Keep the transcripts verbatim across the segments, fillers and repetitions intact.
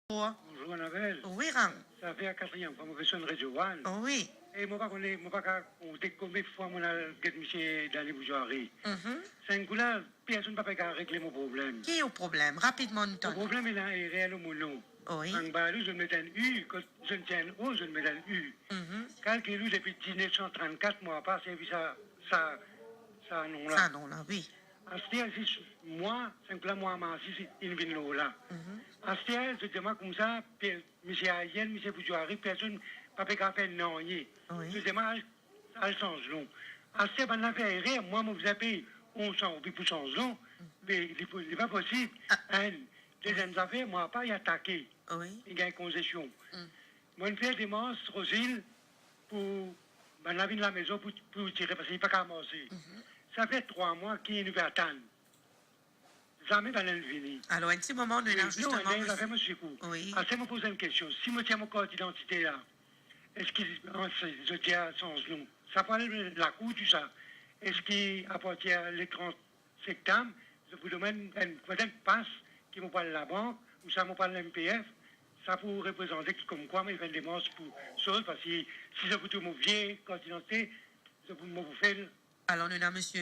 Bonzour, Annabelle. Wi, Ram. Sa fer katriem fwa mo pe sonn Radio One. Wi. E mo pa kone, mo pa kav konte konbien fwa mo al get misie Dani Boudjari. Mhm. Singla, personn pa pe kav regle mo problem. Ki ou problem? Rapidman, nou tann. Mo problem ena erer lor mo nom. Wi. Anba li, zot met enn U, kot zot ti enn O, zot met enn U. Mhm. Kalkil li, depi diznef san trannkat, mo pa servi sa, sa, sa nom la. Sa nom la, wi. Aster, zis mwa, singla mwa mars, zis inn vinn lor la. Mhm. Aster, zot dir mwa koumsa, pe-, misie Ariel, misie Boudjari, personn pa pe kav fer nanye. Wi. Zot dir mwa, al, al sanz nom. Aster, bann la fer erer, mwa, mo bizin pey onz san roupi pou sanz nom, me li pou, li pa posib. Ah. Enn. Deziem zafer, mo pa, li atake. Wi. Li gagn konzesion. Mm. Mo inn fer demars, Roselyne, pou bann la vinn lamezon pou, pou tire, parski li pa kav marse. Mhm. Sa fer trwa mwa ki nou pe atann. Zame bann la vini. Alor, enn ti moman, nou ena zisteman, non, ena, zis zis sekou. Wi. Aster mo poz enn kestion. Si mo tir mo kart didantite la, eski, an, se, zot dir sanz nom, sa pou al lakour tou sa? Eski apartir le trant septam, zot pou donn mwa enn, enn, enn pas ki mo pou al labank, ouswa mo pou al M P F, sa pou reprezante ki komkwa mo fer enn demars pou soz, parski si zot pou trouv mo vie kart didantite, zot pou, mo pou fer. Alor, nou ena misie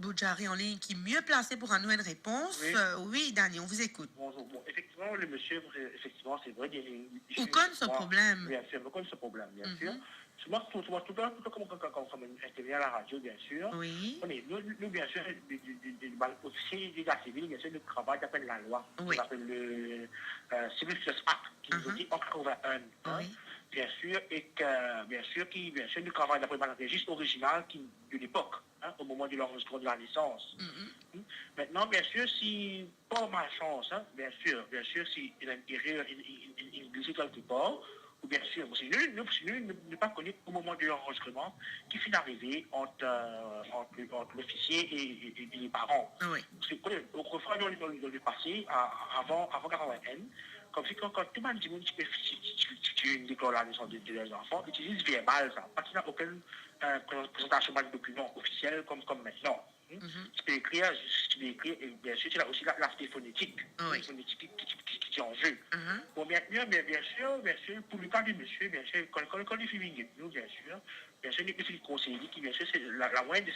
Boudjari an lign ki mie plase pou rann nou enn repons. Wi. Euh, wi, Dani, on vous écoute. Bonzour. Bon, efektivman, le misie, efektivman, se vre, li, li, li... Ou konn so problem? Bien sir, mo konn so problem, bien sir. Mhm. Mwa, tou, mwa, touletan, touletan, kouma, kouma, kouma, kouma enn, enn intervenan a la radio, bien sir. Wi. Bon, nou, nou, nou, bien sir, de, de, de, de, bann ofisie deta sivil, bien sir, nou travay dapre lalwa, wi, ki apel le, euh, Civil Service Act, ki, aha, sorti an katrevin-enn, hein. Wi. Bien sir, e ki, bien sir, ki, bien sir, nou travay dapre bann rezis orizinal ki de lepok, hein, au moment de l'enregistrement de la naissance. Mhm. Hmm. Maintenant, bien sir, si par malsans, hein, bien sir, bien sir, si ena enn erer, inn, inn, inn, inn glise kelkepar, ou bien sir, si nou, nou, si nou, nou, nou pa kone o moman de lanrozistreman ki finn arive ant, euh, ant, ant lofisie e, e, e, e leparan. Wi. Parski, kone, otrefwa, dan, dan, dan lepase, a, avan, avan katrevin-enn, koumsi kan, kan tou bann dimoun ti pe, ti, ti, ti, ti, ti deklar lanesans de, de ler zanfan, li ti zis verbal sa. Pa ti ena okenn, euh, pre-, prezantasion bann dokiman ofisiel kouma, kouma aster. Hmm? Mhm. Ti pe ekrir, ti pe ekrir, e bien sir, ti ena osi la, laspe fonetik. Ah wi. Fonetik ki, ki, ki, ki ti an ze. Mhm. Bon, bien, bien, bien, bien sir, bien sir, pou le ka de misie, bien sir, kan, kan, kan li finn vinn get nou, bien sir, bien sir, nou, nou finn konsey li ki, bien sir, se la, la mwayin de,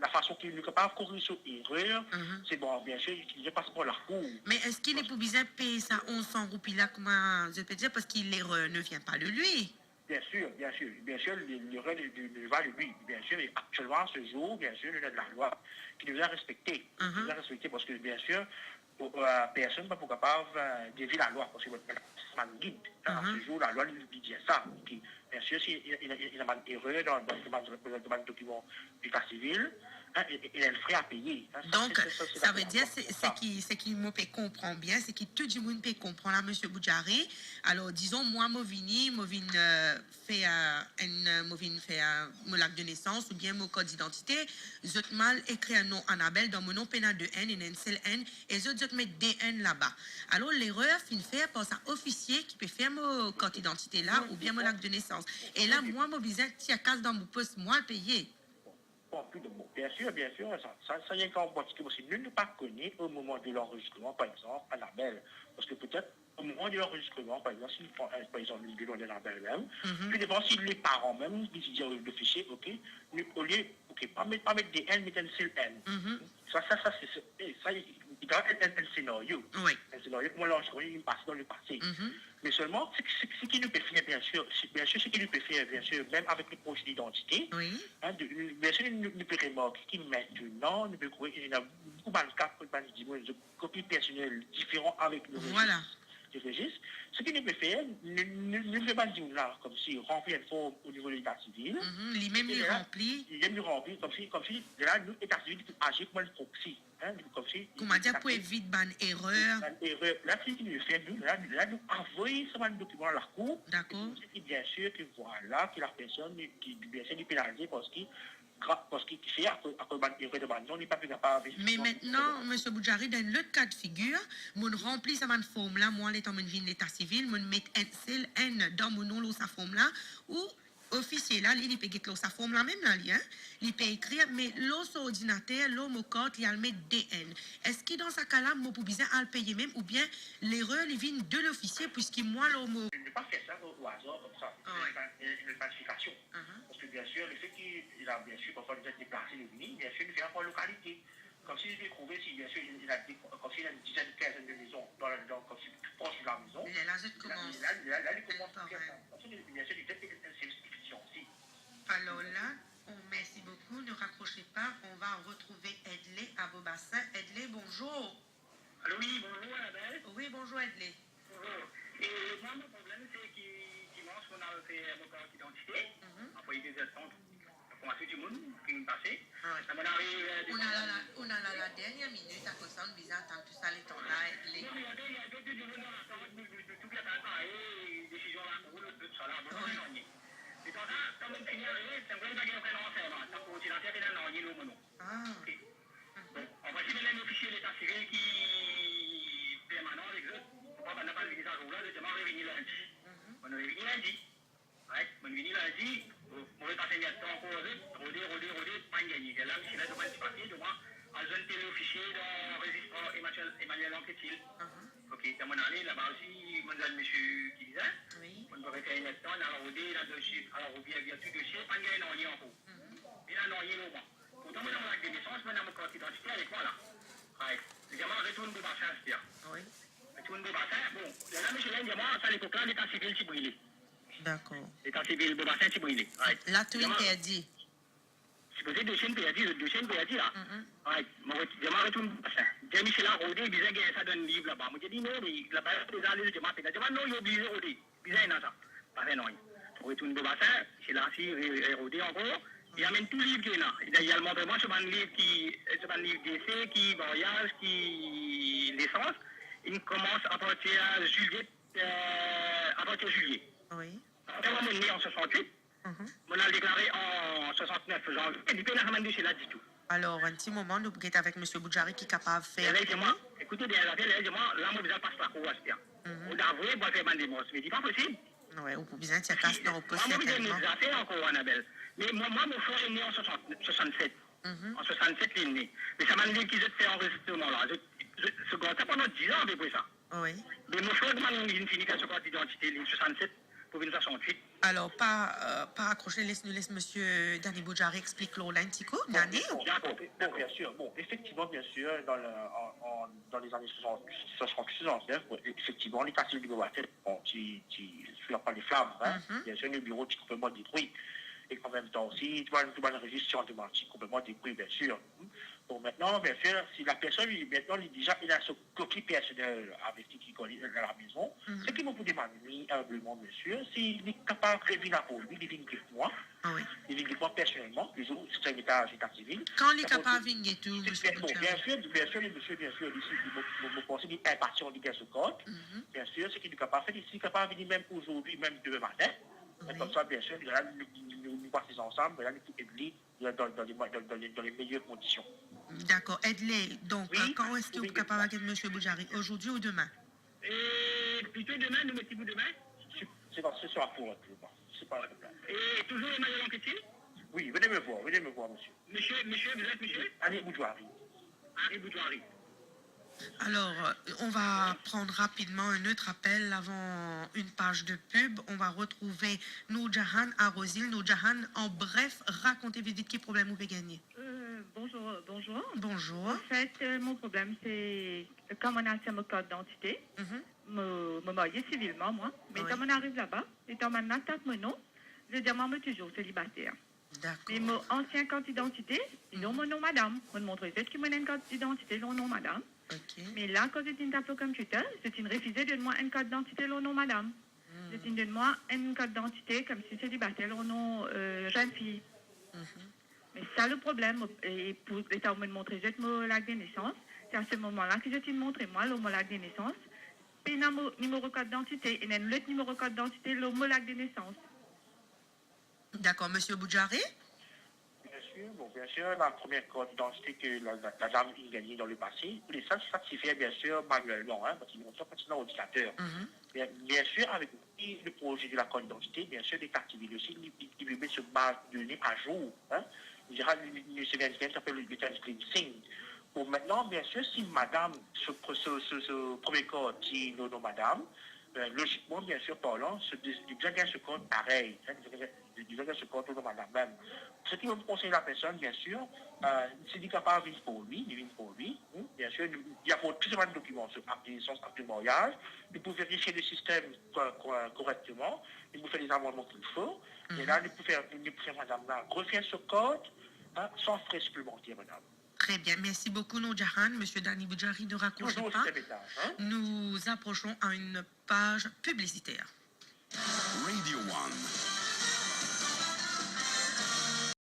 lafason ki nou kapav korir so erer, mhm, se bon, bien sir, li pas par lakour. Me eski li pou bizin pey sa onz san roupi la, kouma zot pe dir, parski l'erreur ne vient pas de lui? Bien sûr, bien sûr, bien sûr, le, le règle de, de, de va de lui, bien sûr, et actuellement, à ce jour, bien sûr, nou ena lalwa ki nou bizin respekte. Mhm. Nou bizin respekte, parski, bien sûr, euh, personn pa pou kapav, euh, devie lalwa, parski, bon, sa bann gid, hein, à ce jour, lalwa, li, li dir sa. Ki, bien sûr, si ena, ena, ena bann erer dan, dan, dan, dan, dan bann dokiman leta sivil, hein, e, e, e enn fre a peye, hein. Donk, sa, sa, sa, sa ve dir, se, seki, seki mo pe konpran bien, seki tou dimoun pe konpran la, misie Boudjari. Alor, dizon, mwa, mo vini, mo vinn, euh, fer, euh, enn, euh, mo vinn fer, euh, mo lakt de nesans oubien mo kart didantite, zot mal ekrir nom Annabelle, dan mo nom pena de N, ena enn sel N, e zot, zot met de N laba. Alor, lerer finn fer par sa ofisie ki pe fer mo kart didantite la oubien mo lakt de nesans. E la, mwa, mo bizin tir kas dan mo pos, mwa, al peye. Bon, bon, bien sûr, bien sûr, sa, sa, sa, enn ka an partikilier, parski nou, nou pa kone o moman de lanrozistreman, par exanp, Annabelle. Parski petet, o moman de lanrozistreman, par exanp, si nou pran, euh, par exanp, le nom d'Annabelle mem, mhm, tou depan si leparan mem, li ti dir lofisie, ok, nou, olie, ok, pa met, pa met de N, met enn sel N. Mhm. Sa, sa, sa, se, se, eh, sa, li, li, li enn, enn, enn senario. Wi. Enn senario, kouma lanrozistreman, li pas dan lepase. Mhm. Me selman, se, se, seki nou pe fer, bien sûr, se, bien sûr, seki nou pe fer, bien sûr, mem avek nou proze didantite, wi, hein, de, bien sûr, nou, nou pe remarke ki aster, nou pe trouve, ena boukou bann ka kot bann dimoun, zot profil personel diferan avek nou, voilà, rezis, de rezis. Seki nou pe fer, nou, nou, nou fer bann dimoun la, koumsi, ranpli enn form o nivo leta sivil. Mhm, li mem li ranpli. Li mem li ranpli, koumsi, koumsi, la, nou, leta sivil, li pe azir kouma enn proxy. Hein, koumsi, kouma dir, pou evit bann erer. Bann erer. La, seki nou fer, nou, la, la, nou avoy sa bann dokiman lakour. Dakor. E ki, bien sûr, ki, voilà, ki lapersonn, ki, bien sûr, li penalize parski, gra-, parski ki fer akoz, akoz bann erer de bann nom, li pa pe kapav... Me aster, misie Boudjari, dan lot ka de figir, mo'nn ranpli sa bann form la, mwa, letan mo'nn vinn leta sivil, mo'nn met enn sel N dan mo nom lor sa form la, ou Ofisie la, li, li pe get lor sa form la mem la, li, hein? Li pe ekrir, me lor so ordinater, lor mo kart, li al met D N. Eski dan sa ka la, mo pou bizin al peye mem, oubien lerer li vinn de lofisie, puiski mwa, lor mo... Je ne vais pas faire ça au, au hasard comme ça. Ah ouais. Il y a une, une planification. Parce que bien sûr, le fait qu'il a bien sûr parfois déjà déplacé le vini, bien sûr, il fait encore localité. Comme si je découvrais, si bien sûr, il a des, comme s'il a une dizaine, quinzaine de maisons dans la, dans, comme si proche de la maison. Là, là, je commence. Là, là, là, il commence à faire ça. Comme ça, bien sûr, il fait une, une série de questions aussi. Alors là, on, merci beaucoup, ne raccrochez pas, on va retrouver Edley à Beaubassin. Edley, bonjour. Allô, oui, bonjour, Annabelle. Oui, bonjour, Edley. Bonjour. E mwa, mo problem, se ki dimanch, mo al fer mo kart idantite, anvoy de zèr trant. Konbien dimoun ki pase. Ah ouais. Sa mo ariv, euh, Ou ena la, la, ou ena la, la dernière minute, akoz sa, nou bizin atann tou sa letan la, Edley. Non, me ena de, ena de, de dimoun dan latant, nou, nou, nou, tou ki atann pare, desizion la, pou nou, tou sa la, bon, ouais. Letan sa, kan mo fini arive, se mwa ki pa gagn okenn ransèyman, sa pou ordinater, pena nanye lor mo non. Ah. Ok. Bon, an prensip, ena enn ofisie leta sivil ki permanan avek zot. Mo pa, bann la pa vini sa zour la, zot dir mwa revini lindi. Mo revini lindi. Right? Mo vini lindi, mo, mo repas enn ler tan ankor, rode, rode, rode, pa'nn gagne. Lerla misie la donn mwa enn ti papie, donn mwa, al zwenn tel ofisie dan rezistrar Emmanuel, Emmanuel Anquetil. Ok, dan mo ale laba osi, mo zwenn misie ki bizin. Wi. Mo pe fer enn ler tan, al rode, la dosie, al revir, vir tou dosie, pa'nn gagn nanye ankor. Pena nanye lor mwa. Pourtan, mo ena mo lak de nesans, mo ena mo kart idantite avek mwa la. Right. Li dir mwa retourn Beaubassin, aster. Wi. Retourn Beaubassin. Bon, lerla misie la dir mwa, sa lepok la, leta sivil ti brile. Dakor. Leta sivil Beaubassin ti brile. Right. La tou interdi. Sipoze dosie inn perdi, dosie inn perdi la. Right. Mo ret-, dir mwa retourn Beaubassin. Dir misie la rode, bizin gagn sa dan liv laba. Mo dir li non, me laba deza ale, dir mwa pena. Dir mwa non, li oblize rode. Bizin ena sa. Pa fer nanye. Retourn Beaubassin, se la si re-, re-, rode ankor. Li amenn tou liv ki ena. Li al montre mwa so bann liv ki, so bann liv dese, ki maryaz, ki nesans. Inn koumans apartir zilie, euh, apartir zilie. Wi. Kan mo ne an swasant-wit, mo al deklare an swasant-nef zanvie, li pena sa bann dosie la ditou. Alor, enn ti moman, nou pou get avek misie Boudjari ki kapav fer... Lerla li dir mwa, ekoute bien, lerla li dir mwa, la mo bizin pas lakour aster. Mo dir, wi, mo fer bann demars, me li dir pa posib. Wi, ou pou bizin tir kas dan ou pos, sertennman. Mo bizin met zafer ankor, Annabelle. Me mwa, mwa, mo frer li ne an swasant, swasant-set. An swasant-set li ne. Me sa bann liv ki zot fer anrezistreman la, zot, zot, zot gard sa pandan diz an apepre sa. Wi. Me mo frer, kouma li fini fer so kart idantite, li swasant-set pou vinn swasant-wit. Alor, pa, euh, pa rakrose, les nou les misie Dani Boudjari explik lor la enn ti kou. Bon, Dani? Bon, dakor. Bon, bien sûr. Bon, effectivement, bien sûr, dans le, en, en, dans les années soixante, soixante, soixante-neuf, ouais, effectivement, leta sivil Beaubassin, bon, ti, ti, sou lapal de flam, hein, bien sûr, le bureau ti konpletman detri. E an mem tan osi, tou bann, tou bann rezis ti antomatizman konpletman detri, bien sûr. Bon, maintenant, bien sûr, si la personne, li, maintenant, li deza, li ena so koki personel avek li ki kone dan lamaison, seki mo pou demann li, inbleman, misie, si li kapav revinn ankor li, li vinn get mwa, li vinn get mwa personelman, li zour, se enn leta, leta sivil. Kan li kapav vinn get ou, misie Boudjari? Bon, bien sûr, bien sûr, le monsieur, bien sûr, li, li, mo, mo, mo panse li inpasian, li gagn so kart. Bien sûr, seki li kapav fer, si li kapav vini mem azordi, mem demin matin. Wi. Komsa, bien sûr, la, nou, nou, nou, nou pas ansam, la, nou pou ed li dan, dan, dan le, dan, dan le, dan le meyer kondision. Dakor. Edley, donk, euh, kan eski ou pou kapav get misie Boudjari, azordi ou demin? E plito demin, nou met li pou demin. Se, se pa, se swa pou, je pense. C'est pas un problème. Et toujours Emmanuel Anquetil? Oui, venez me voir, venez me voir, monsieur. Monsieur, monsieur, vous êtes monsieur? Dani Boudjari. Henri Boudjari. Alors, euh, on va prendre rapidement un autre appel avant une page de pub. On va retrouver Nourjahan à Rose Hill. Nourjahan, en bref, rakontez vite vite ki problem ou pe gagne. Euh, bonjour, bonjour. Bonjour. En fait, euh, mon problème, c'est quand mo al tir mo kart idantite, mo, mo marye sivilman, mwa. Me kan mo ariv laba, letan bann la tap mo non, zot dir mwa mo touzour selibater. Dakor. Me mo ansien kart idantite, li lor mo non madam. Mo montre zot ki mo ena enn kart idantite lor non madam. Ok. Me la, kan zot inn tap lor computer, zot inn refize donn mwa enn kart idantite lor non madam. Zot inn donn mwa enn kart idantite koumsi selibater lor non, euh, zenn fi. Me sa le problem, e pou letan mo montre zot mo lak de nesans, se a se moman la ki zot inn montre mwa lor mo lak de nesans, pena mo nimero kart idantite, ena enn lot nimero kart idantite lor mo lak de nesans. Dakor, misie Boudjari? Bien sûr, bon, bien sûr, la première carte d'identité que la, la, la dame a gagnée dans le passé, les ça, ça se fait bien sûr manuellement, hein, parce qu'ils ont ça maintenant ordinateur. Mhm. Bien, bien sûr, avec le projet de la carte d'identité, bien sûr, l'État civil aussi, il, il, il met ce base de données à jour. Hein. Déjà, le, le, ce vingt-cinq s'appelle le, le cleansing. Bon, maintenant, bien sûr, si madame, ce, ce, ce, ce premier code, si non, non, madame, euh, logiquement, bien sûr, parlant, ce, il doit gagner ce code pareil. Hein, il doit gagner ce code, non, madame, même. Ce qui me conseille la personne, bien sûr, euh, si li kapav vinn pou li, li vinn pou li, hmm, bien sûr, nou, li aport tou bann dokiman, so, akte de nesans, akte de maryaz, nou pou verifie le système co-, co-, correctement, nou pou fer les amendements qu'il faut, et là, nou pou fer, nou pou fer madame la refaire ce code, hein, sans frais supplémentaires, madame. Très bien. Merci beaucoup, Nourjahan. Monsieur Dany Boudjari ne raccroche pas. Toujours au sixième étage, hein. Nous approchons à une page publicitaire. Radio One.